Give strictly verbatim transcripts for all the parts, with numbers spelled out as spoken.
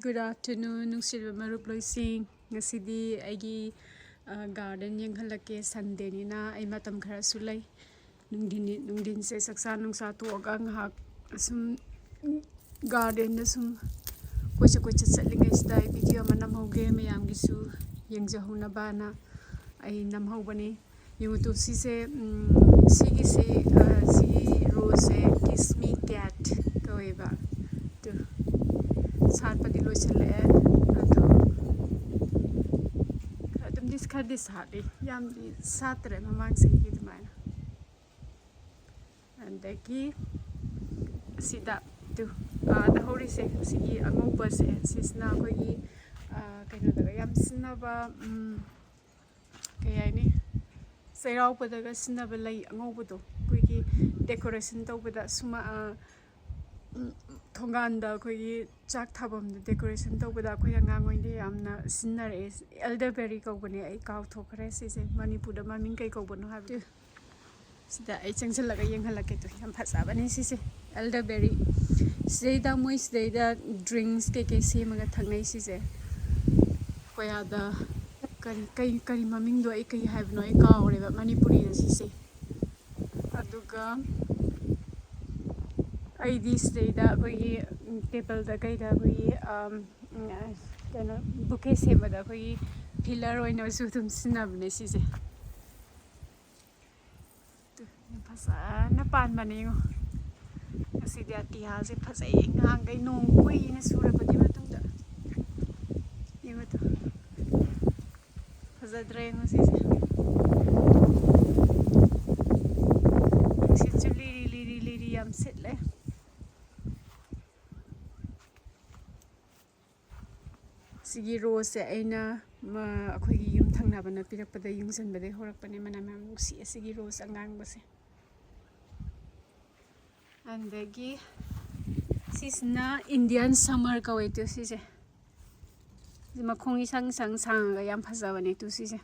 Good afternoon, ꯅꯨꯡꯁꯤꯕ ꯃꯔꯨꯞ ꯂꯣꯏꯁꯤꯡ꯫ ꯉꯁꯤꯗꯤ ꯑꯩꯒꯤ, ꯑ, garden ꯌꯦꯡꯍꯜꯂꯛꯀꯦ꯫ Sundayꯅꯤꯅ ꯑꯩ ꯃꯇꯝ ꯈꯔꯁꯨ ꯂꯩ꯫ ꯅꯨꯡꯊꯤꯟ, ꯅꯨꯡꯊꯤꯟꯁꯦ ꯆꯥꯛꯆꯥ ꯅꯨꯡꯆꯥ ꯇꯣꯛꯑꯒ ꯉꯥꯏꯍꯥꯛ ꯑꯁꯨꯝ gardenꯗ ꯁꯨꯝ ꯀꯣꯏꯆꯠ ꯀꯣꯏꯆꯠ ꯆꯠꯂꯤꯉꯩꯁꯤꯗ ꯑꯩ video ꯑꯃ ꯅꯝꯍꯧꯒꯦ, ꯃꯌꯥꯝꯒꯤꯁꯨ ꯌꯦꯡꯖꯍꯧꯅꯕꯅ ꯑꯩ ꯅꯝꯍꯧꯕꯅꯤ꯫ ꯌꯦꯡꯉꯨ ꯇꯨ, ꯁꯤꯁꯦ, ꯎꯝ, ꯁꯤꯒꯤꯁꯤ, ꯑ, ꯁꯤꯒꯤ roseꯁꯦ Kiss Me Cat ꯀꯧꯋꯦꯕ꯫ ꯇꯨ, ꯁꯥꯠꯄꯗꯤ ꯂꯣꯏꯁꯤꯜꯂꯛꯑꯦ꯫ ꯑꯗꯣ ꯑꯗꯨꯝꯗꯤ ꯈꯔꯗꯤ ꯁꯥꯠꯂꯤ, ꯌꯥꯝꯗꯤ ꯁꯥꯠꯇ꯭ꯔꯦ ꯃꯃꯥꯡ ꯆꯍꯤꯒꯤ ꯑꯗꯨꯃꯥꯏꯅ꯫ ꯑꯗꯒꯤ ꯑꯁꯤꯗ, ꯇꯨ, ꯑꯥꯗ ꯍꯧꯔꯤꯁꯦ, ꯁꯤꯒꯤ ꯑꯉꯧꯕꯁꯦ, ꯁꯤꯁꯤꯅ ꯑꯩꯈꯣꯏꯒꯤ, ꯑ, ꯀꯩꯅꯣꯗꯒ ꯌꯥꯝ ꯁꯤꯖꯤꯟꯅꯕ, ꯎꯝ, ꯀꯩ ꯍꯥꯏꯅꯤ, ꯆꯩꯔꯥꯎꯕꯗꯒ ꯁꯤꯖꯤꯟꯅꯕ ꯂꯩ ꯑꯉꯧꯕꯗꯣ, ꯑꯩꯈꯣꯏꯒꯤ decoration ꯇꯧꯕꯗ ꯁꯨꯃ-, ꯑ, ꯎꯝ, ꯊꯣꯡꯒꯥꯟꯗ ꯑꯩꯈꯣꯏꯒꯤ ꯆꯥꯛ ꯊꯥꯐꯝꯗ decoration ꯇꯧꯕꯗ ꯑꯩꯈꯣꯏ ꯑꯉꯥꯡ ꯑꯣꯏꯅ ꯌꯥꯝꯅ ꯁꯤꯖꯤꯟꯅꯔꯛꯑꯦ꯫ Elderberry ꯀꯧꯕꯅꯦ, ꯑꯩ ꯀꯥꯎꯊꯣꯛꯈ꯭ꯔꯦ ꯁꯤꯁꯦ ꯃꯅꯤꯄꯨꯔꯗ ꯃꯃꯤꯡ ꯀꯩ ꯀꯧꯕꯅꯣ ꯍꯥꯏꯕꯗꯨ꯫ ꯁꯤꯗ ꯑꯩ ꯆꯪꯁꯤꯜꯂꯒ ꯌꯦꯡꯍꯜꯂꯛꯀꯦ꯫ ꯇꯨ, ꯌꯥꯝ ꯐꯖꯕꯅꯦ ꯁꯤꯁꯦ, elderberry꯫ ꯁꯤꯗꯩꯗ, ꯃꯣꯏ ꯁꯤꯗꯩꯗ drinks ꯀꯩꯀꯩ ꯁꯦꯝꯃꯒ ꯊꯛꯅꯩ ꯁꯤꯁꯦ꯫ ꯑꯩꯈꯣꯏ ꯑꯥꯗ ꯀꯔꯤ, ꯀꯔꯤ, ꯀꯔꯤ ꯃꯃꯤꯡꯗꯣ ꯑꯩ ꯀꯔꯤ ꯍꯥꯏꯕꯅꯣ ꯑꯩ ꯀꯥꯎꯔꯦꯕ ꯃꯅꯤꯄꯨꯔꯤꯗ ꯁꯤꯁꯦ꯫ ꯑꯗꯨꯒ ꯑꯩꯗꯤ ꯁꯤꯗꯩꯗ ꯑꯩꯈꯣꯏꯒꯤ, ꯎꯝ, tableꯗ ꯀꯩꯗ ꯑꯩꯈꯣꯏꯒꯤ, ꯑꯝ, ꯎꯝ, ꯀꯩꯅꯣ, bouquet ꯁꯦꯝꯕꯗ ꯑꯩꯈꯣꯏꯒꯤ filler ꯑꯣꯏꯅꯁꯨ ꯑꯗꯨꯝ ꯁꯤꯖꯤꯟꯅꯕꯅꯦ ꯁꯤꯁꯦ꯫ ꯇꯨ, ꯌꯥꯝ ꯐꯖꯅ ꯄꯥꯟꯕꯅꯦ ꯌꯦꯡꯉꯣ꯫ ꯉꯁꯤꯗꯤ ꯑꯇꯤꯌꯥꯁꯦ ꯐꯖꯩ, ꯉꯍꯥꯟꯈꯩ ꯅꯣꯡ ꯀꯨꯏꯅ ꯆꯨꯔꯕꯒꯤ ꯃꯇꯨꯡꯗ꯫ ꯌꯦꯡꯉꯣ ꯇꯨ꯫ ꯐꯖꯗ꯭ꯔꯥ ꯌꯦꯡꯉꯣ ꯁꯤꯁꯦ꯫ ꯅꯨꯡꯁꯤꯠꯁꯨ ꯂꯤꯔꯤ ꯂꯤꯔꯤ ꯂꯤꯔꯤ ꯌꯥꯝ ꯁꯤꯠꯂꯦ꯫ ꯁꯤꯒꯤ roseꯁꯦ ꯑꯩꯅ, ꯃ-, ꯑꯩꯈꯣꯏꯒꯤ ꯌꯨꯝ ꯊꯪꯅꯕꯅ ꯄꯤꯔꯛꯄꯗ ꯌꯨꯡꯁꯤꯟꯕꯗꯒꯤ ꯍꯧꯔꯛꯄꯅꯦ꯫ ꯃꯅꯝ ꯌꯥꯝ ꯅꯨꯡꯁꯤꯌꯦ ꯁꯤꯒꯤ rose ꯑꯉꯥꯡꯕꯁꯦ꯫ ꯑꯗꯒꯤ ꯁꯤꯁꯤꯅ Indian summer ꯀꯧꯋꯦ ꯇꯨ ꯁꯤꯁꯦ꯫ ꯁꯤ ꯃꯈꯣꯡ ꯏꯁꯪ ꯁꯪ ꯁꯥꯡꯉꯒ ꯌꯥꯝ ꯐꯖꯕꯅꯦ ꯇꯨ ꯁꯤꯁꯦ꯫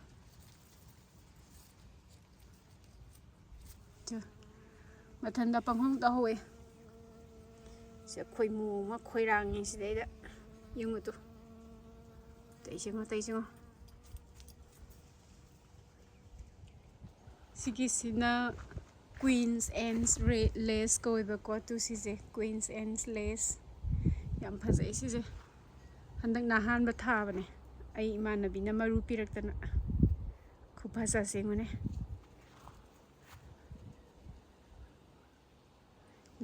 ꯇꯨ, ꯃꯊꯟꯇ ꯄꯪꯍꯧꯗ ꯍꯧꯋꯦ꯫ ꯁꯤ ꯈꯣꯏꯃꯨ ꯑꯃ ꯈꯣꯏꯔꯥꯡꯉꯤ ꯁꯤꯗꯩꯗ꯫ ꯌꯦꯡꯉꯨ ꯇꯨ꯫ ꯇꯩꯁꯤꯡꯉꯣ, ꯇꯩꯁꯤꯡꯉꯣ꯫ ꯁꯤꯒꯤꯁꯤꯅ Queen's Anne's Lace ꯀꯧꯋꯦꯕꯀꯣ꯫ ꯇꯨ ꯁꯤꯁꯦ Queen's Anne's Lace꯫ ꯌꯥꯝ ꯐꯖꯩ ꯁꯤꯁꯦ꯫ ꯍꯟꯗꯛꯅ ꯑꯍꯥꯟꯕ ꯊꯥꯕꯅꯦ꯫ ꯑꯩ ꯏꯃꯥꯟꯅꯕꯤꯅ ꯃꯔꯨ ꯄꯤꯔꯛꯇꯅ꯫ ꯈꯨꯐꯖꯁꯦ ꯌꯦꯡꯉꯨꯅꯦ꯫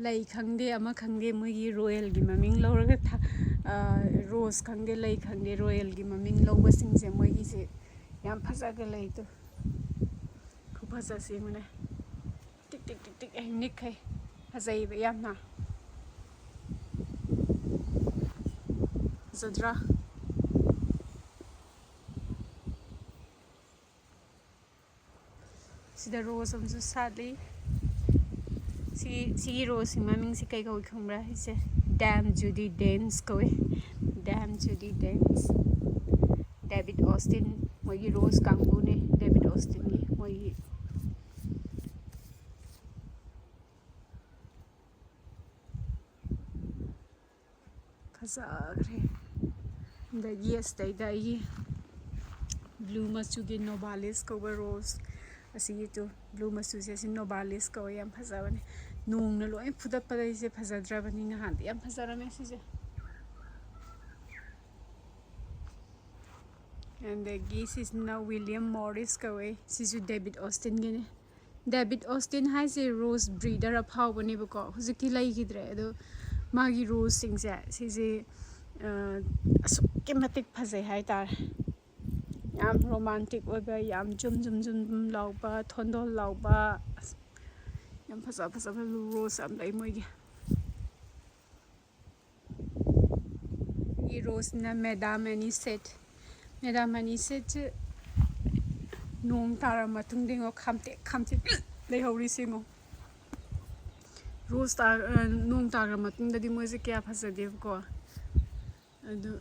ꯂꯩ ꯈꯪꯗꯦ, ꯑꯃ ꯈꯪꯗꯦ, ꯃꯣꯏꯒꯤ ꯔꯣꯌꯦꯜꯒꯤ ꯃꯃꯤꯡ ꯂꯧꯔꯒ ꯊꯥ-, ꯑ, ꯔꯣꯁ ꯈꯪꯗꯦ, ꯂꯩ ꯈꯪꯗꯦ, ꯔꯣꯌꯦꯜꯒꯤ ꯃꯃꯤꯡ ꯂꯧꯕꯁꯤꯡꯁꯦ ꯃꯣꯏꯒꯤꯁꯦ ꯌꯥꯝ ꯐꯖꯒ ꯂꯩꯗꯣ꯫ ꯈꯨꯐꯖꯁꯦ ꯌꯦꯡꯉꯨꯅꯦ꯫ ꯇꯤꯛ ꯇꯤꯛ ꯇꯤꯛ ꯇꯤꯛ ꯑꯩ ꯅꯤꯛꯈꯩ꯫ ꯐꯖꯩꯕ ꯌꯥꯝꯅ꯫ ꯐꯖꯗ꯭ꯔꯥ? ꯁꯤꯗ ꯔꯣꯁ ꯑꯃꯁꯨ ꯁꯥꯠꯂꯤ꯫ ꯁꯤ, ꯁꯤꯒꯤ ꯔꯣꯁꯁꯤ ꯃꯃꯤꯡꯁꯤ ꯀꯩ ꯀꯧꯏ ꯈꯪꯕ꯭ꯔꯥ? ꯁꯤꯁꯦ Dame Judi Dench ꯀꯧꯏ꯫ Dame Judi Dench꯫ David Austin ꯃꯣꯏꯒꯤ ꯔꯣꯁ ꯀꯥꯡꯕꯨꯅꯦ꯫ David Austinꯒꯤ ꯃꯣꯏꯒꯤ꯫ ꯐꯖꯈ꯭ꯔꯦ꯫ ꯑꯗꯒꯤ ꯑꯁꯤꯗꯩꯗ ꯑꯩꯒꯤ blue ꯃꯆꯨꯒꯤ Nobilis ꯀꯧꯕ ꯔꯣꯁ, ꯑꯁꯤꯒꯤ ꯇꯨ blue ꯃꯆꯨꯁꯦ, ꯑꯁꯤ Nobilis ꯀꯧꯋꯦ꯫ ꯌꯥꯝ ꯐꯖꯕꯅꯦ꯫ ꯅꯣꯡꯅ ꯂꯣꯏ ꯐꯨꯗꯠꯄꯗ ꯑꯩꯁꯦ ꯐꯖꯗ꯭ꯔꯕꯅꯤ꯫ ꯅꯍꯥꯟꯗꯤ ꯌꯥꯝ ꯐꯖꯔꯝꯃꯦ ꯁꯤꯁꯦ꯫ ꯑꯗꯒꯤ ꯁꯤꯁꯤꯅ William Morris ꯀꯧꯋꯦ꯫ ꯁꯤꯁꯨ David Austinꯒꯤꯅꯦ꯫ David Austin ꯍꯥꯏꯁꯦ ꯔꯣꯁ breeder ꯑꯐꯥꯎꯕꯅꯦꯕꯀꯣ꯫ ꯍꯧꯖꯤꯛꯇꯤ ꯂꯩꯈꯤꯗ꯭ꯔꯦ꯫ ꯑꯗꯣ ꯃꯥꯒꯤ ꯔꯣꯁꯁꯤꯡꯁꯦ ꯁꯤꯁꯦ, ꯑ, ꯑꯁꯨꯛꯀꯤ ꯃꯇꯤꯛ ꯐꯖꯩ ꯍꯥꯏꯇꯥꯔꯦ꯫ ꯌꯥꯝ romantic ꯑꯣꯏꯕ, ꯌꯥꯝ ꯖꯨꯝ ꯖꯨꯝ ꯖꯨꯝ ꯖꯨꯝ ꯂꯥꯎꯕ, ꯊꯣꯟꯗꯣꯜ ꯂꯥꯎꯕ꯫ ꯑꯁ, ꯌꯥꯝ ꯐꯖ ꯐꯖꯕ ꯔꯣꯁ ꯌꯥꯝ ꯂꯩ ꯃꯣꯏꯒꯤ꯫ ꯁꯤꯒꯤ ꯔꯣꯁꯅ Madame Anisette꯫ Madame Anisette ꯁꯦ ꯅꯣꯡ ꯇꯥꯔ ꯃꯇꯨꯡꯗ ꯌꯦꯡꯉꯣ, ꯈꯥꯝꯇꯦꯛ ꯈꯥꯝꯇꯦꯛ ꯂꯩꯍꯧꯔꯤꯁꯦ ꯌꯦꯡꯉꯣ꯫ ꯔꯣꯁ ꯇꯥ-, ꯑ, ꯅꯣꯡ ꯇꯥꯈ꯭ꯔ ꯃꯇꯨꯡꯗꯗꯤ ꯃꯣꯏꯁꯦ ꯀꯌꯥ ꯐꯖꯗꯦꯕꯀꯣ꯫ ꯑꯗꯨ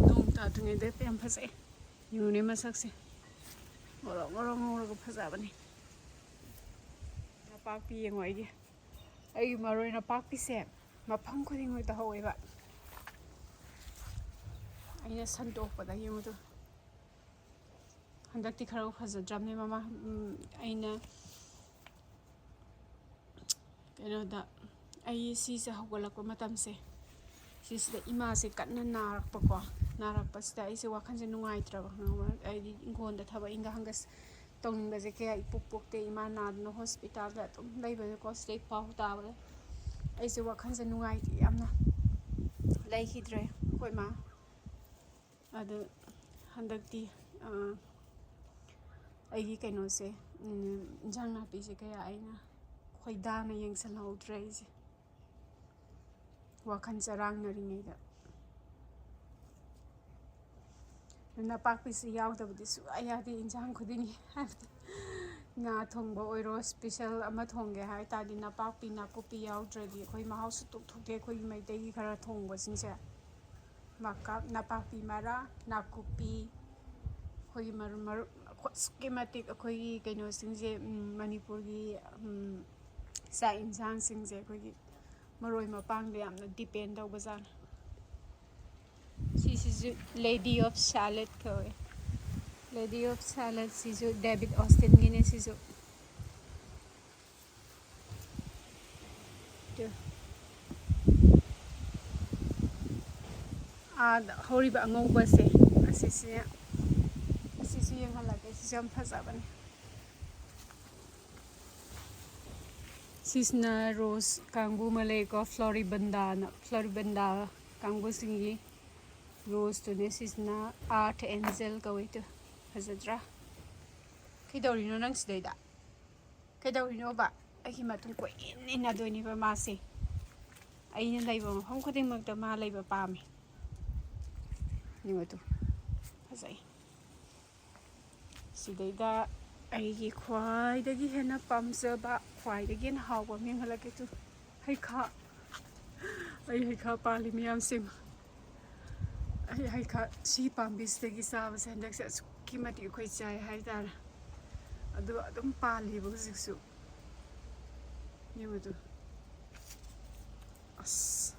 ꯅꯣꯡ ꯇꯥꯗ꯭ꯔꯤꯉꯩꯗ ꯌꯥꯝ ꯐꯖꯩ꯫ ꯌꯦꯡꯉꯨꯅꯦ ꯃꯁꯛꯁꯦ꯫ ꯉꯧꯔꯣꯛ ꯉꯧꯔꯣꯛ ꯉꯧꯔꯒ ꯐꯖꯕꯅꯦ꯫ ꯅꯄꯥꯛꯄꯤ ꯌꯦꯡꯉꯣ ꯑꯩꯒꯤ꯫ ꯑꯩꯒꯤ ꯃꯔꯣꯏ ꯅꯄꯥꯛꯄꯤꯁꯦ ꯃꯐꯝ ꯈꯨꯗꯤꯡꯃꯛꯇ ꯍꯧꯋꯦꯕ꯫ ꯑꯩꯅ ꯁꯟꯗꯣꯛꯄꯗ ꯌꯦꯡꯉꯨꯗꯣ꯫ ꯍꯟꯗꯛꯇꯤ ꯈꯔ ꯐꯖꯗ꯭ꯔꯕꯅꯦ ꯃꯃꯥ꯫ ꯎꯝ, ꯑꯩꯅ ꯀꯩꯅꯣꯗ, ꯑꯩ ꯁꯤꯁꯦ ꯍꯧꯒꯠꯂꯛꯄ ꯃꯇꯝꯁꯦ, ꯁꯤꯁꯤꯗ ꯏꯃꯥꯁꯦ ꯀꯟꯅ ꯅꯥꯔꯛꯄꯀꯣ꯫ ꯅꯥꯔꯛꯄꯁꯤꯗ ꯑꯩꯁꯦ ꯋꯥꯈꯜꯁꯦ ꯅꯨꯡꯉꯥꯏꯇ꯭ꯔꯕ, ꯈꯪꯉꯕ? ꯑꯩꯗꯤ ꯏꯪꯈꯣꯜꯗ ꯊꯕꯛ ꯏꯪꯈꯥꯡꯒ ꯇꯧꯅꯤꯡꯕꯁꯦ ꯀꯌꯥ ꯏꯄꯣꯛ ꯄꯣꯛꯇꯦ꯫ ꯏꯃꯥ ꯅꯥꯗꯅ ꯍꯣꯁꯄꯤꯇꯥꯜꯗ ꯑꯗꯨꯝ ꯂꯩꯕꯗꯀꯣ, ꯁꯤꯗꯩ ꯄꯥꯎ ꯇꯥꯕꯗ ꯑꯩꯁꯦ ꯋꯥꯈꯜꯁꯦ ꯅꯨꯡꯉꯥꯏꯇꯦ ꯌꯥꯝꯅ꯫ ꯂꯩꯈꯤꯗ꯭ꯔꯦ ꯑꯩꯈꯣꯏ ꯃꯥ꯫ ꯑꯗꯨ ꯍꯟꯗꯛꯇꯤ, ꯑ, ꯑꯩꯒꯤ ꯀꯩꯅꯣꯁꯦ, ꯎꯝ, ꯏꯟꯖꯥꯡ ꯅꯥꯄꯤꯁꯦ ꯀꯌꯥ ꯑꯩꯅ ꯈꯣꯏꯗꯥꯅ ꯌꯦꯡꯁꯤꯜꯍꯧꯗ꯭ꯔꯦ ꯑꯩꯁꯦ꯫ ꯋꯥꯈꯜ ꯆꯔꯥꯡꯅꯔꯤꯉꯩꯗ꯫ ꯅꯄꯥꯛꯄꯤꯁꯤ ꯌꯥꯎꯗꯕꯗꯤ ꯁꯨꯡꯌꯥ ꯌꯥꯗꯦ ꯏꯟꯁꯥꯡ ꯈꯨꯗꯤꯡꯒꯤ꯫ ꯍꯥꯏꯕꯗꯤ ꯉꯥ ꯊꯣꯡꯕ ꯑꯣꯏꯔꯣ, ꯏꯁꯄꯤꯁꯦꯜ ꯑꯃ ꯊꯣꯡꯒꯦ ꯍꯥꯏ ꯇꯥꯔꯗꯤ ꯅꯄꯥꯛꯄꯤ, ꯅꯥꯀꯨꯞꯄꯤ ꯌꯥꯎꯗ꯭ꯔꯗꯤ ꯑꯩꯈꯣꯏ ꯃꯍꯥꯎ ꯁꯨꯛꯊꯣꯛ ꯊꯣꯛꯇꯦ꯫ ꯑꯩꯈꯣꯏꯒꯤ ꯃꯩꯇꯩꯒꯤ ꯈꯔ ꯊꯣꯡꯕꯁꯤꯡꯁꯦ, ꯃꯀꯥ-, ꯅꯄꯥꯛꯄꯤ ꯃꯔꯥ, ꯅꯥꯀꯨꯞꯄꯤ, ꯑꯩꯈꯣꯏꯒꯤ ꯃꯔꯨ-, ꯃꯔꯨ-, ꯑꯁꯨꯛꯀꯤ ꯃꯇꯤꯛ ꯑꯩꯈꯣꯏꯒꯤ ꯀꯩꯅꯣꯁꯤꯡꯁꯦ, ꯎꯝ, ꯃꯅꯤꯄꯨꯔꯒꯤ, ꯎꯝ, ꯆꯥꯛ ꯌꯦꯟꯁꯥꯡꯁꯤꯡꯁꯦ ꯑꯩꯈꯣꯏꯒꯤ ꯃꯔꯣꯏ ꯃꯄꯥꯡꯗ ꯌꯥꯝꯅ ꯗꯤꯄꯦꯟ ꯇꯧꯕꯖꯥꯠꯅꯤ꯫ ꯁꯤꯁꯤꯁꯨ Lady of Salad ꯀꯧꯋꯦ꯫ Lady of Salad ꯁꯤꯁꯨ ꯗꯦꯕꯤꯠ ꯑꯣꯁꯇꯤꯟꯒꯤꯅꯦ ꯁꯤꯁꯨ꯫ ꯇꯨ꯫ ꯑꯥꯗ ꯍꯧꯔꯤꯕ ꯑꯉꯧꯕꯁꯦ, ꯑꯁꯤꯁꯦ, ꯑꯁꯤꯁꯨ ꯌꯦꯡꯍꯜꯂꯒꯦ꯫ ꯁꯤꯁꯨ ꯌꯥꯝ ꯐꯖꯕꯅꯦ꯫ ꯁꯤꯁꯤꯅ ꯔꯣꯁ ꯀꯥꯡꯕꯨ ꯑꯃ ꯂꯩꯀꯣ, ꯐ꯭ꯂꯣꯔꯤꯕꯟꯗꯥꯅ, ꯐ꯭ꯂꯣꯔꯤꯕꯟꯗꯥ ꯀꯥꯡꯕꯨꯁꯤꯡꯒꯤ ꯔꯣꯁꯇꯨꯅꯦ꯫ ꯁꯤꯁꯤꯅ ꯑꯥꯔꯊ ꯑꯦꯟꯖꯦꯜ ꯀꯧꯋꯦ꯫ ꯇꯨ, ꯐꯖꯗ꯭ꯔꯥ? ꯀꯩꯗꯧꯔꯤꯅꯣ ꯅꯪ ꯁꯤꯗꯩꯗ? ꯀꯩꯗꯧꯔꯤꯅꯣꯕ? ꯑꯩꯒꯤ ꯃꯇꯨꯡ ꯀꯣꯏꯏꯟ ꯏꯟꯅꯗꯣꯏꯅꯦꯕ ꯃꯥꯁꯦ꯫ ꯑꯩꯅ ꯂꯩꯕ ꯃꯐꯝ ꯈꯨꯗꯤꯡꯃꯛꯇ ꯃꯥ ꯂꯩꯕ ꯄꯥꯝꯃꯦ꯫ ꯌꯦꯡꯉꯣ ꯇꯨ, ꯐꯖꯩ꯫ ꯁꯤꯗꯩꯗ ꯑꯩꯒꯤ ꯈ꯭ꯋꯥꯏꯗꯒꯤ ꯍꯦꯟꯅ ꯄꯥꯝꯖꯕ, ꯈ꯭ꯋꯥꯏꯗꯒꯤ ꯍꯦꯟꯅ ꯍꯥꯎꯕ ꯑꯃ ꯌꯦꯡꯍꯜꯂꯛꯀꯦ ꯇꯨ꯫ ꯍꯩꯈꯥ꯫ ꯑꯩ ꯍꯩꯈꯥ ꯄꯥꯜꯂꯤ ꯃꯌꯥꯝꯁꯤꯡ꯫ ꯑꯩ ꯍꯩꯈꯥ, ꯁꯤ ꯄꯥꯝꯕꯤꯁꯤꯗꯒꯤ ꯆꯥꯕꯁꯦ ꯍꯟꯗꯛꯁꯦ ꯑꯁꯨꯛꯀꯤ ꯃꯇꯤꯛ ꯑꯩꯈꯣꯏ ꯆꯥꯏ ꯍꯥꯏꯇꯥꯔꯦ꯫ ꯑꯗꯨ ꯑꯗꯨꯝ ꯄꯥꯜꯂꯤꯕ ꯍꯧꯖꯤꯛꯁꯨ꯫ ꯌꯦꯡꯉꯨ ꯇꯨ꯫ ꯑꯁ,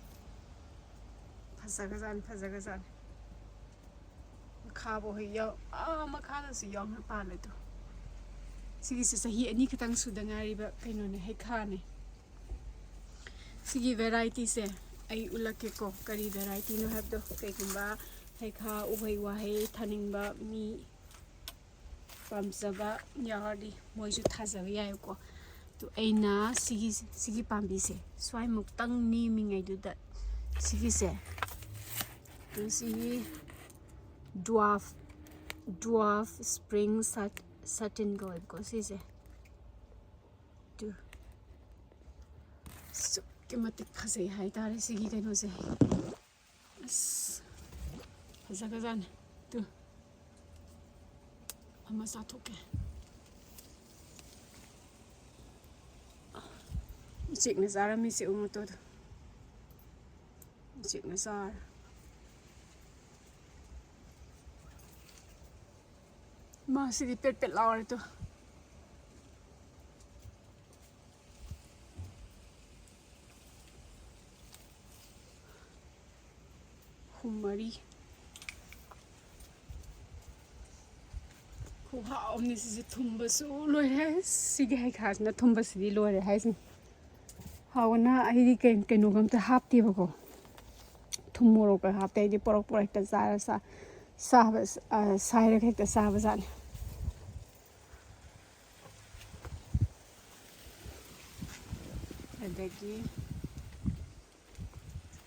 ꯐꯖꯈ꯭ꯔꯖꯥꯠꯅꯤ, ꯐꯖꯈ꯭ꯔꯖꯥꯠꯅꯤ꯫ ꯃꯈꯥꯕꯨ ꯍꯦꯛ ꯌꯥꯎ, ꯑꯥ, ꯃꯈꯥꯗꯁꯨ ꯌꯥꯎꯅ ꯄꯥꯜꯂꯦ ꯑꯗꯣ꯫ ꯁꯤꯒꯤꯁꯦ ꯆꯍꯤ ꯑꯅꯤ ꯈꯛꯇꯪ ꯁꯨꯗ ꯉꯥꯏꯔꯤꯕ ꯀꯩꯅꯣꯅꯦ, ꯍꯩꯈꯥꯅꯦ꯫ ꯁꯤꯒꯤ ꯚꯦꯔꯥꯏꯇꯤꯁꯦ ꯑꯩ ꯎꯠꯂꯛꯀꯦꯀꯣ, ꯀꯔꯤ ꯚꯦꯔꯥꯏꯇꯤꯅꯣ ꯍꯥꯏꯕꯗꯣ꯫ ꯀꯩꯒꯨꯝꯕ ꯍꯩꯈꯥ, ꯎꯍꯩ ꯋꯥꯍꯩ ꯊꯥꯅꯤꯡꯕ ꯃꯤ, ꯄꯥꯝꯖꯕ ꯌꯥꯎꯔꯗꯤ ꯃꯣꯏꯁꯨ ꯊꯥꯖꯕ ꯌꯥꯏꯀꯣ꯫ ꯑꯗꯨ ꯑꯩꯅ ꯁꯤꯒꯤ, ꯁꯤꯒꯤ ꯄꯥꯝꯕꯤꯁꯦ ꯁ꯭ꯋꯥꯏꯃꯨꯛꯇꯪ ꯅꯦꯝꯃꯤꯉꯩꯗꯨꯗ ꯁꯤꯒꯤꯁꯦ, ꯑꯗꯨ ꯁꯤꯒꯤ dwarf, dwarf spring sat-, satin ꯀꯧꯋꯦꯕꯀꯣ ꯁꯤꯁꯦ꯫ ꯑꯗꯨ ꯑꯁꯨꯛꯀꯤ ꯃꯇꯤꯛ ꯐꯖꯩ ꯍꯥꯏꯇꯥꯔꯦ ꯁꯤꯒꯤ ꯀꯩꯅꯣꯁꯦ꯫ ꯑꯁ, ꯐꯖꯈ꯭ꯔꯖꯥꯠꯅꯤ꯫ ꯇꯨ, ꯑꯃ ꯆꯥꯊꯣꯛꯀꯦ꯫ ꯎꯆꯦꯛꯅ ꯆꯥꯔꯝꯃꯤꯁꯦ ꯎ ꯃꯇꯣꯗꯣ꯫ ꯎꯆꯦꯛꯅ ꯆꯥꯔꯦ꯫ ꯃꯥꯁꯤꯗꯤ ꯄꯦꯠ ꯄꯦꯠ ꯂꯥꯎꯔꯦ ꯇꯨ꯫ ꯑꯍꯨꯝ ꯃꯔꯤ꯫ ꯈꯨꯍꯥꯎ ꯑꯃꯅꯤ ꯁꯤꯁꯦ, ꯊꯨꯝꯕꯁꯨ ꯂꯣꯏꯔꯦ꯫ ꯁꯤꯒꯤ ꯍꯩꯈꯥꯁꯤꯅ ꯊꯨꯝꯕꯁꯤꯗꯤ ꯂꯣꯏꯔꯦ ꯍꯥꯏꯁꯤꯅꯤ꯫ ꯍꯥꯎꯕꯅ ꯑꯩꯗꯤ ꯀꯩ-, ꯀꯩꯅꯣꯒ ꯑꯝꯇ ꯍꯥꯞꯇꯦꯕꯀꯣ꯫ ꯊꯨꯝ ꯃꯣꯔꯣꯛꯀ ꯍꯥꯞꯇꯦ꯫ ꯑꯩꯗꯤ ꯄꯣꯔꯛ ꯄꯣꯔꯛ ꯍꯦꯛꯇ ꯆꯥꯔ ꯆꯥ-, ꯆꯥꯕ, ꯑ, ꯁꯥꯏꯔꯒ ꯍꯦꯛꯇ ꯆꯥꯕ ꯖꯥꯠꯅꯤ꯫ ꯑꯗꯒꯤ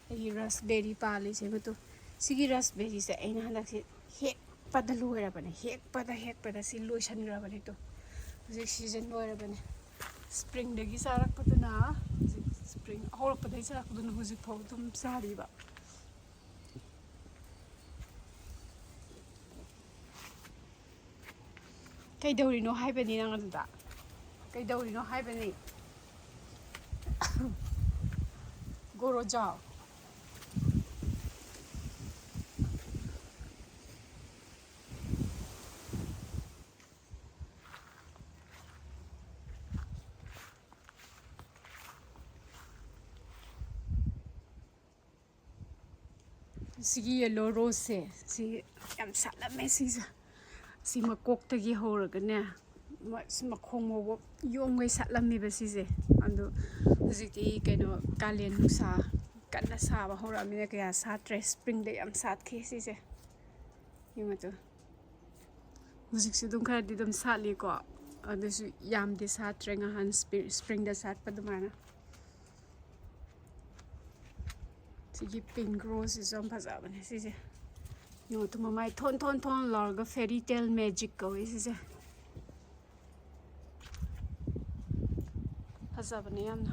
ꯑꯩꯒꯤ ꯔꯁꯕꯦꯔꯤ ꯄꯥꯜꯂꯤꯁꯦ ꯃꯇꯨ-, ꯁꯤꯒꯤ ꯔꯁꯕꯦꯔꯤꯁꯦ ꯑꯩꯅ ꯍꯟꯗꯛꯁꯦ ꯍꯦꯛꯄꯗ ꯂꯣꯏꯔꯕꯅꯦ, ꯍꯦꯛꯄꯗ, ꯍꯦꯛꯄꯗ ꯁꯤ ꯂꯣꯏꯁꯟꯈ꯭ꯔꯕꯅꯦ꯫ ꯇꯨ, ꯍꯧꯖꯤꯛ ꯁꯤꯖꯟ ꯂꯣꯏꯔꯕꯅꯦ꯫ ꯁ꯭ꯄ꯭ꯔꯤꯡꯗꯒꯤ ꯆꯥꯔꯛꯄꯗꯨꯅ, ꯍꯧꯖꯤꯛ ꯁ꯭ꯄ꯭ꯔꯤꯡ ꯍꯧꯔꯛꯄꯗꯒꯤ ꯆꯥꯔꯛꯄꯗꯨꯅ ꯍꯧꯖꯤꯛ ꯐꯥꯎ ꯑꯗꯨꯝ ꯆꯥꯔꯤꯕ꯫ ꯀꯩꯗꯧꯔꯤꯅꯣ ꯍꯥꯏꯕꯅꯤ ꯅꯪ ꯑꯗꯨꯗ? ꯀꯩꯗꯧꯔꯤꯅꯣ ꯍꯥꯏꯕꯅꯤ? ꯒꯣꯔꯣꯖꯥꯎ꯫ ꯁꯤꯒꯤ ꯌꯦꯜꯂꯣ ꯔꯣꯁꯁꯦ, ꯁꯤ ꯌꯥꯝ ꯁꯥꯠꯂꯝꯃꯦ꯫ ꯁꯤꯁꯦ, ꯁꯤ ꯃꯀꯣꯛꯇꯒꯤ ꯍꯧꯔꯒꯅꯦ, ꯃ-, ꯁꯤ ꯃꯈꯣꯡ ꯐꯥꯎꯕ ꯌꯣꯝꯒꯩ ꯁꯥꯠꯂꯝꯃꯦꯕ ꯁꯤꯁꯦ꯫ ꯑꯗꯣ ꯍꯧꯖꯤꯛꯇꯤ ꯀꯩꯅꯣ, ꯀꯥꯂꯦꯟ ꯅꯨꯡꯁꯥ ꯀꯟꯅ ꯁꯥꯕ ꯍꯧꯔꯛꯑꯃꯤꯅ ꯀꯌꯥ ꯁꯥꯠꯇ꯭ꯔꯦ꯫ ꯁ꯭ꯄ꯭ꯔꯤꯡꯗ ꯌꯥꯝ ꯁꯥꯠꯈꯤ ꯁꯤꯁꯦ꯫ ꯌꯦꯡꯉꯣ ꯇꯨ꯫ ꯍꯧꯖꯤꯛꯁꯨ ꯑꯗꯨꯝ ꯈꯔꯗꯤ ꯑꯗꯨꯝ ꯁꯥꯠꯂꯤꯀꯣ, ꯑꯗꯨꯁꯨ ꯌꯥꯝꯗꯤ ꯁꯥꯠꯇ꯭ꯔꯦ, ꯉꯍꯥꯟ ꯁ꯭ꯄ꯭ꯔꯤ-, ꯁ꯭ꯄ꯭ꯔꯤꯡꯗ ꯁꯥꯠꯄ ꯑꯗꯨꯃꯥꯏꯅ꯫ ꯁꯤꯒꯤ ꯄꯤꯡ ꯔꯣꯁꯁꯤꯁꯨ ꯌꯥꯝ ꯐꯖꯕꯅꯦ ꯁꯤꯁꯦ꯫ ꯌꯦꯡꯉꯣ ꯇꯨ, ꯃꯃꯥꯏ ꯊꯣꯟ ꯊꯣꯟ ꯊꯣꯟ ꯂꯥꯎꯔꯒ ꯐꯦꯔꯤ ꯇꯦꯜ ꯃꯦꯖꯤꯛ ꯀꯧꯋꯦ ꯁꯤꯁꯦ꯫ ꯐꯖꯕꯅꯦ ꯌꯥꯝꯅ꯫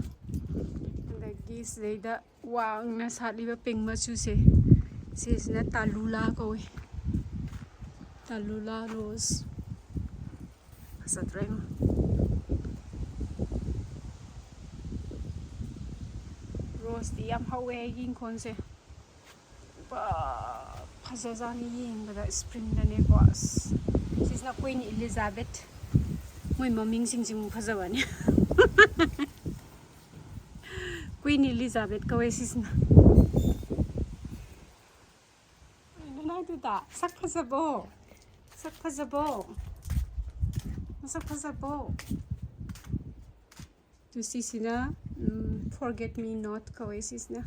ꯑꯗꯒꯤ ꯁꯤꯗꯩꯗ ꯋꯥꯡꯅ ꯁꯥꯠꯂꯤꯕ ꯄꯤꯡ ꯃꯆꯨꯁꯦ, ꯁꯤꯁꯤꯅ ꯇꯥꯂꯨꯂꯥ ꯀꯧꯋꯦ꯫ ꯇꯥꯂꯨꯂꯥ ꯔꯣꯁ꯫ ꯐꯖꯗ꯭ꯔꯣ ꯌꯦꯡꯉꯣ꯫ ꯔꯣꯁꯇꯤ ꯌꯥꯝ ꯍꯧꯋꯦ ꯑꯩꯒꯤ ꯏꯪꯈꯣꯜꯁꯦ꯫ ꯄꯨꯔꯥ ꯐꯖꯖꯥꯠꯅꯤ ꯌꯦꯡꯕꯗ, ꯁ꯭ꯄ꯭ꯔꯤꯡꯗꯅꯦꯀꯣ꯫ ꯑꯁ, ꯁꯤꯁꯤꯅ ꯀ꯭ꯋꯤꯟ ꯏꯂꯤꯖꯥꯕꯦꯠ꯫ ꯃꯣꯏ ꯃꯃꯤꯡꯁꯤꯡꯁꯤ ꯑꯃꯨꯛ ꯐꯖꯕꯅꯤ꯫ ꯀ꯭ꯋꯤꯟ ꯏꯂꯤꯖꯥꯕꯦꯠ ꯀꯧꯋꯦ ꯁꯤꯁꯤꯅ꯫ ꯀꯩꯅꯣ ꯅꯪꯗꯨꯗ? ꯁꯛ ꯐꯖꯕꯣ? ꯁꯛ ꯐꯖꯕꯣ? ꯃꯁꯛ ꯐꯖꯕꯣ? ꯑꯗꯨ ꯁꯤꯁꯤꯅ, ꯎꯝ, Forget Me Not ꯀꯧꯋꯦ ꯁꯤꯁꯤꯅ꯫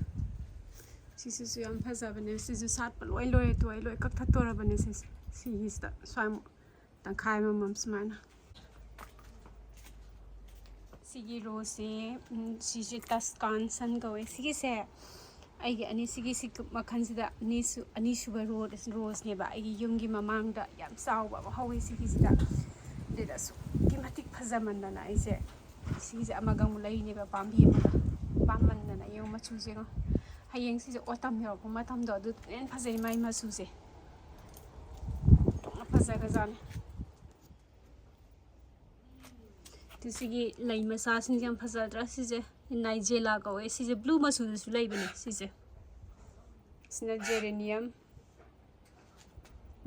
ꯁꯤꯁꯤꯁꯨ ꯌꯥꯝ ꯐꯖꯕꯅꯦ꯫ ꯁꯤꯁꯨ ꯁꯥꯠꯄ ꯂꯣꯏ ꯂꯣꯏꯔꯦ꯫ ꯇꯨ ꯑꯩ ꯂꯣꯏ ꯀꯛꯊꯠꯇꯣꯔꯕꯅꯦ ꯁꯤꯁꯦ꯫ ꯁꯤꯒꯤꯁꯤꯗ ꯁ꯭ꯋꯥꯏꯃꯨꯛ ꯇꯪꯈꯥꯏ ꯑꯃꯃꯝ ꯁꯨꯃꯥꯏꯅ꯫ ꯁꯤꯒꯤ ꯔꯣꯁꯁꯦ, ꯎꯝ, ꯁꯤꯁꯦ ꯇꯁꯀꯥꯟ ꯁꯟ ꯀꯧꯋꯦ꯫ ꯁꯤꯒꯤꯁꯦ ꯑꯩꯒꯤ ꯑꯅꯤ, ꯁꯤꯒꯤ ꯁꯤ ꯃꯈꯜꯁꯤꯗ ꯑꯅꯤꯁꯨ-, ꯑꯅꯤꯁꯨꯕ ꯔꯣ-, ꯔꯣꯁꯅꯦꯕ꯫ ꯑꯩꯒꯤ ꯌꯨꯝꯒꯤ ꯃꯃꯥꯡꯗ ꯌꯥꯝ ꯆꯥꯎꯕ ꯑꯃ ꯍꯧꯋꯤ ꯁꯤꯒꯤꯁꯤꯗ꯫ ꯑꯗꯨꯗ ꯑꯁꯨꯛꯀꯤ ꯃꯇꯤꯛ ꯐꯖꯃꯟꯗꯅ ꯑꯩꯁꯦ ꯁꯤꯒꯤꯁꯦ ꯑꯃꯒ ꯑꯃꯨꯛ ꯂꯩꯔꯤꯅꯦꯕ, ꯄꯥꯝꯕꯤ ꯑꯃꯒ꯫ ꯄꯥꯝꯃꯟꯗꯅ ꯌꯦꯡꯉꯣ ꯃꯆꯨꯁꯦ ꯌꯦꯡꯉꯣ꯫ ꯍꯌꯦꯡ ꯁꯤꯁꯦ autumn ꯌꯧꯔꯛꯄ ꯃꯇꯝꯗꯣ ꯑꯗꯨꯗꯅ ꯍꯦꯟꯅ ꯐꯖꯩ ꯃꯥꯏ ꯃꯆꯨꯁꯦ꯫ ꯑꯣꯟꯊꯣꯛꯅ ꯐꯖꯈ꯭ꯔꯖꯥꯠꯅꯤ꯫ ꯑꯗꯨ ꯁꯤꯒꯤ ꯂꯩ ꯃꯆꯥꯁꯤꯡꯁꯦ ꯌꯥꯝ ꯐꯖꯗ꯭ꯔꯥ? ꯁꯤꯁꯦ ꯅꯥꯏꯖꯦꯂꯥ ꯀꯧꯋꯦ꯫ ꯁꯤꯁꯦ blue ꯃꯆꯨꯗꯁꯨ ꯂꯩꯕꯅꯦ ꯁꯤꯁꯦ꯫ ꯁꯤꯅ geranium꯫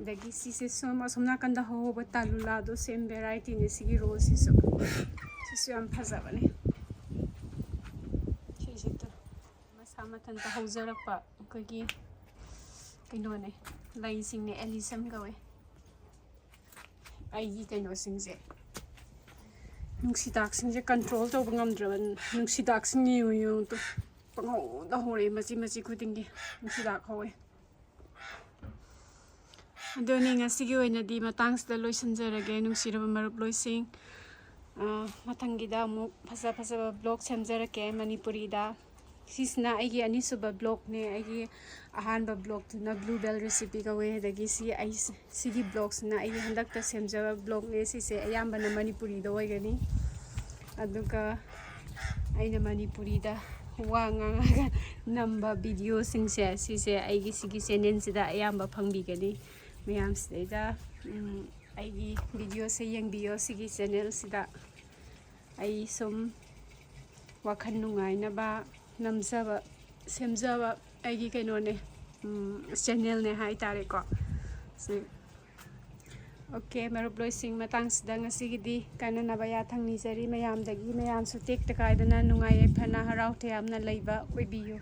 ꯑꯗꯒꯤ ꯁꯤꯁꯦ ꯁꯣꯝ ꯑꯁꯣꯝ ꯅꯥꯀꯟꯗ ꯍꯧꯍꯧꯕ ꯇꯥꯂꯨꯂꯥꯗꯣ, same varietyꯅꯦ ꯁꯤꯒꯤ ꯔꯣꯁꯁꯤꯁꯨ꯫ ꯁꯤꯁꯨ ꯌꯥꯝ ꯐꯖꯕꯅꯦ꯫ ꯁꯤꯁꯤꯗ ꯃꯁꯥ ꯃꯊꯟꯇ ꯍꯧꯖꯔꯛꯄ ꯑꯩꯈꯣꯏꯒꯤ ꯀꯩꯅꯣꯅꯦ, ꯂꯩꯁꯤꯡꯅꯦ, ꯑꯦꯂꯤꯁꯝ ꯀꯧꯋꯦ꯫ ꯑꯩꯒꯤ ꯀꯩꯅꯣꯁꯤꯡꯁꯦ, ꯅꯨꯡꯁꯤꯗꯥꯛꯁꯤꯡꯁꯦ ꯀꯟꯇ꯭ꯔꯣꯜ ꯇꯧꯕ ꯉꯝꯗ꯭ꯔꯕ ꯅꯨꯡꯁꯤꯗꯥꯛꯁꯤꯡ ꯌꯦꯡꯉꯨ, ꯌꯦꯡꯉꯨ ꯇꯨ, ꯄꯪꯍꯧꯗ ꯍꯧꯔꯛꯑꯦ, ꯃꯆꯤ ꯃꯆꯤ ꯈꯨꯗꯤꯡꯒꯤ ꯅꯨꯡꯁꯤꯗꯥꯛ ꯍꯧꯋꯦ꯫ ꯑꯗꯨꯅꯤ, ꯉꯁꯤꯒꯤ ꯑꯣꯏꯅꯗꯤ ꯃꯇꯥꯡꯁꯤꯗ ꯂꯣꯏꯁꯤꯟꯖꯔꯒꯦ꯫ ꯅꯨꯡꯁꯤꯔꯕ ꯃꯔꯨꯞ ꯂꯣꯏꯁꯤꯡ, ꯑ, ꯃꯊꯪꯒꯤꯗ ꯑꯃꯨꯛ ꯐꯖ ꯐꯖꯕ ꯕ꯭ꯂꯣꯛ ꯁꯦꯝꯖꯔꯛꯀꯦ ꯃꯅꯤꯄꯨꯔꯤꯗ꯫ ꯁꯤꯁꯤꯅ ꯑꯩꯒꯤ ꯑꯅꯤꯁꯨꯕ ꯕ꯭ꯂꯣꯛꯅꯦ꯫ ꯑꯩꯒꯤ ꯑꯍꯥꯟꯕ ꯕ꯭ꯂꯣꯛꯇꯨꯅ ꯕ꯭ꯂꯨ ꯕꯦꯜ ꯔꯦꯁꯤꯄꯤ ꯀꯧꯋꯦ꯫ ꯑꯗꯒꯤ ꯁꯤ ꯑꯩ, ꯁꯤꯒꯤ ꯕ꯭ꯂꯣꯛꯁꯤꯅ ꯑꯩꯒꯤ ꯍꯟꯗꯛꯇ ꯁꯦꯝꯖꯕ ꯕ꯭ꯂꯣꯛꯅꯦ꯫ ꯁꯤꯁꯦ ꯑꯌꯥꯝꯕꯅ ꯃꯅꯤꯄꯨꯔꯤꯗ ꯑꯣꯏꯒꯅꯤ꯫ ꯑꯗꯨꯒ ꯑꯩꯅ ꯃꯅꯤꯄꯨꯔꯤꯗ ꯋꯥ ꯉꯥꯡꯉꯒ ꯅꯝꯕ ꯚꯤꯗꯤꯑꯣꯁꯤꯡꯁꯦ, ꯁꯤꯁꯦ ꯑꯩꯒꯤ ꯁꯤꯒꯤ ꯆꯦꯅꯦꯜꯁꯤꯗ ꯑꯌꯥꯝꯕ ꯐꯪꯕꯤꯒꯅꯤ꯫ ꯃꯌꯥꯝꯁꯤꯗꯩꯗ, ꯎꯝ, ꯑꯩꯒꯤ ꯚꯤꯗꯤꯑꯣꯁꯦ ꯌꯦꯡꯕꯤꯌꯣ ꯁꯤꯒꯤ ꯆꯦꯅꯦꯜꯁꯤꯗ꯫ ꯑꯩ ꯁꯨꯝ ꯋꯥꯈꯜ ꯅꯨꯡꯉꯥꯏꯅꯕ ꯅꯝꯖꯕ, ꯁꯦꯝꯖꯕ ꯑꯩꯒꯤ ꯀꯩꯅꯣꯅꯦ, ꯎꯝ, ꯆꯦꯅꯦꯜꯅꯦ ꯍꯥꯏꯇꯥꯔꯦꯀꯣ꯫ ꯁꯤ, ꯑꯣꯀꯦ, ꯃꯔꯨꯞ ꯂꯣꯏꯁꯤꯡ, ꯃꯇꯥꯡꯁꯤꯗ ꯉꯁꯤꯒꯤꯗꯤ ꯀꯥꯏꯅꯅꯕ ꯌꯥꯊꯪ ꯅꯤꯖꯔꯤ꯫ ꯃꯌꯥꯝꯗꯒꯤ ꯃꯌꯥꯝꯁꯨ ꯇꯦꯛꯇ ꯀꯥꯏꯗꯅ ꯅꯨꯡꯉꯥꯏ ꯌꯥꯏꯐꯅ ꯍꯔꯥꯎ ꯇꯌꯥꯝꯅ ꯂꯩꯕ ꯑꯣꯏꯕꯤꯌꯨ꯫